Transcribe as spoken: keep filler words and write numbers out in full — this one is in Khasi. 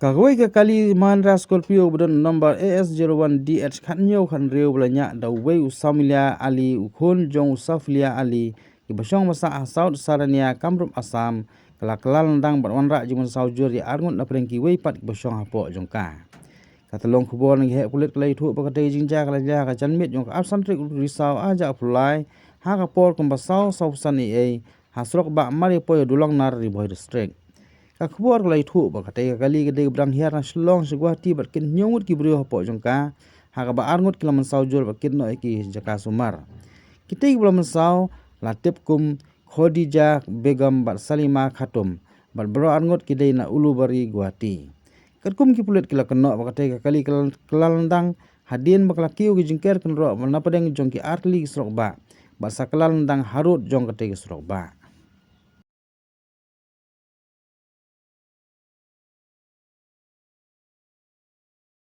Kawei ka kali Mahindra Scorpio ba don nombar A S zero one D H khatñiew khatñiew ba la ñiah da uwei u Samilia Ali, u khun jong u Safilia Ali, kiba shong ba sah ha South Sarania, Kamrup, Assam, ka la kylla lyndang bad wanrah jingmynsaw jur ïa arngut na pdeng kiwei pat kiba shong hapoh jong ka. Ka tyllong khubor na ki heh pulit ka la ïathuh ba katei ka jingjia ka la jia ha ka janmiet jong ka arphew san tarik u Risaw arhajar arphew lai, ha ka por kumba saw, saw phew san A M, ha surok bah mar ïapoi ha Dulongnar, Ri Bhoi District. Ka khubor ka la ïathuh ba katei ka kali ka dei kaba dang hiar na Shillong sha Guwahati bad kit hynñiew ngut ki briew hapoh jong ka, ha kaba arngut ki la mynsaw jur bad kit noh ïa ki ha jaka sumar. Kitei kiba la mynsaw la tip kum Khadija Begum bad Salima Khatun, bad baroh arngut ki dei na Ulubari, Guwahati. Katkum ki pulit ki la kynnoh ba katei ka kali ka la kylla lyndang hadien ba ka la kiew ki jingker kynroh na pdeng jong ki artylli ki surok bah, bad sa kylla lyndang harud jong katei ka surok bah.